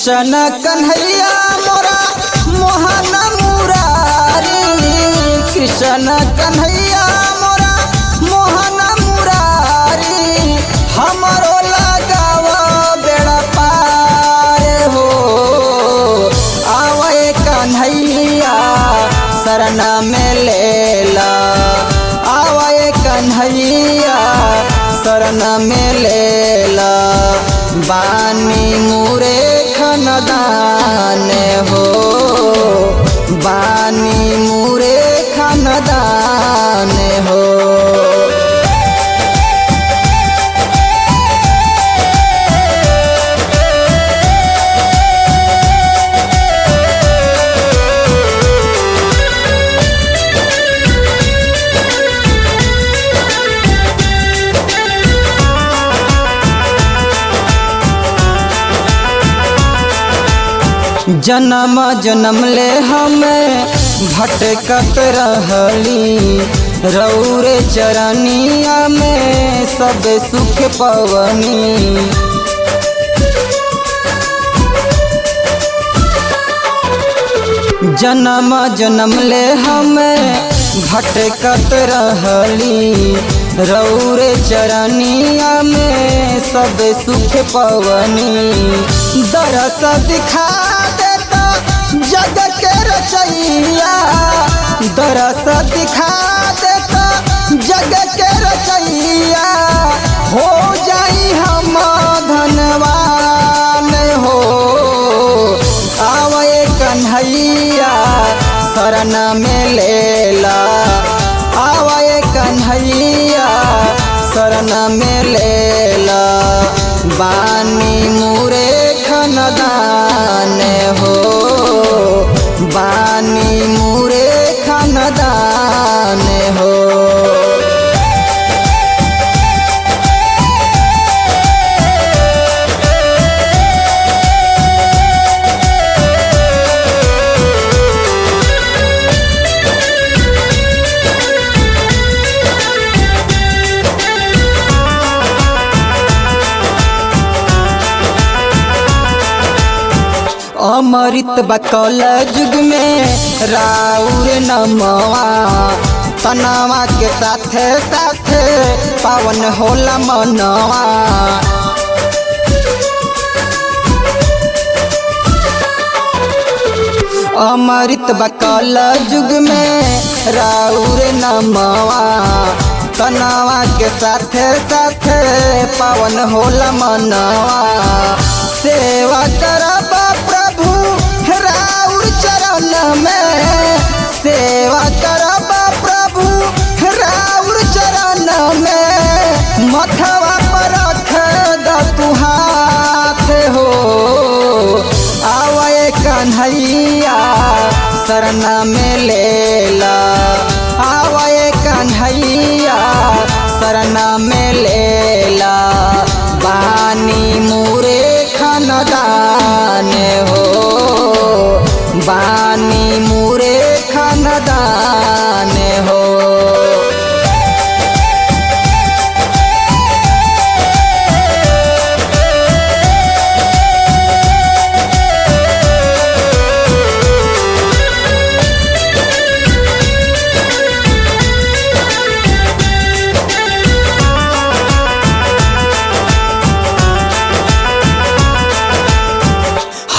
कृष्ण कन्हैया मोरा मोहन मुरारी, कृष्ण कन्हैया मोरा मोहन मुरारी, हमरो लगाव बेड़ा पार हो। आवे कन्हैया शरण में लेला, आवे कन्हैया शरण में लेला, बानी मुरे खनदान हो, बानी मुरे खनदान हो। जन्म जन्म ले हमें भटकत रहली, रौरे चरनिया में सब सुख पवनी। जन्म जन्म ले हमें भटकत रहली, रौरे चरनिया में सब सुख पवनी। दरस दिखा देता जग के रचैया, दरस दिखा देता जग के रचैया, हो जाई हम धनवान हो। आवे कन्हैया शरण में लेला, आवे कन्हैया शरण में लेला, बानी मुरे खनदान हो, बानी मुरे खनदान हो। अमृत बकौल जुग में राउर नमवा, तनावा के साथे साथे पावन होला मनवा। अमृत बकौल जुग में राउर नमवा, तनावा के साथे साथे पावन होला मनवा। सेवा करब प्रभु राउर चरण में, सेवा करब प्रभु राउर चरण में, मथवा पर रख द तू हाथ हो। आवे कन्हैया शरण में लेला, आवे कन्हैया शरण में लेला, बानी मुरे खनदान हो, बानी मुरे खनदान हो।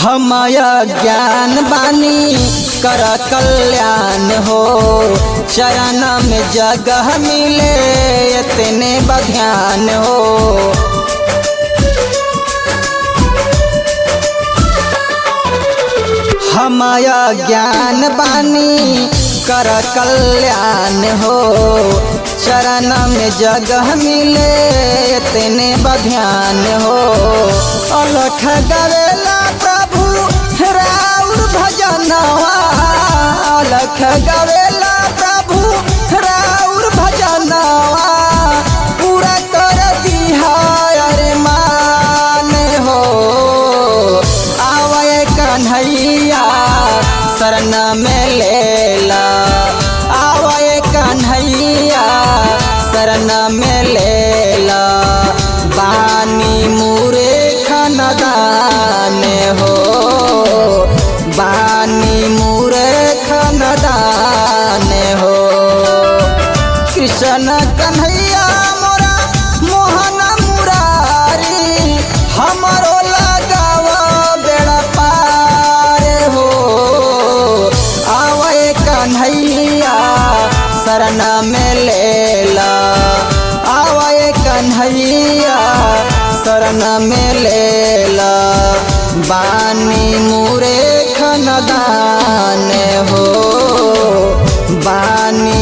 हमाया ज्ञान बानी कर कल्याण हो, चरण में जगह मिले इतने बध्यान हो। हमाया ज्ञान बानी कर कल्याण हो, चरण में जगह मिले इतने बध्यान हो। अलख गवेला प्रभु राउर भजनवा, अलख गवेला प्रभु राउर भजनवा, पूरा कर दिहा अरमान हो। आवे कन्हैया शरण में लेला, आवे कन्हैया शरण में लेला, बानी मुरे खनदान हो। खनदान हो। कृष्ण कन्हैया मोरा मोहन मुरारी, हमरो लगाव बेड़ा पार हो। आवे कन्हैया शरण में लेला, आवे कन्हैया शरण में लेला, बानी मुरे खनदान हो, बानी।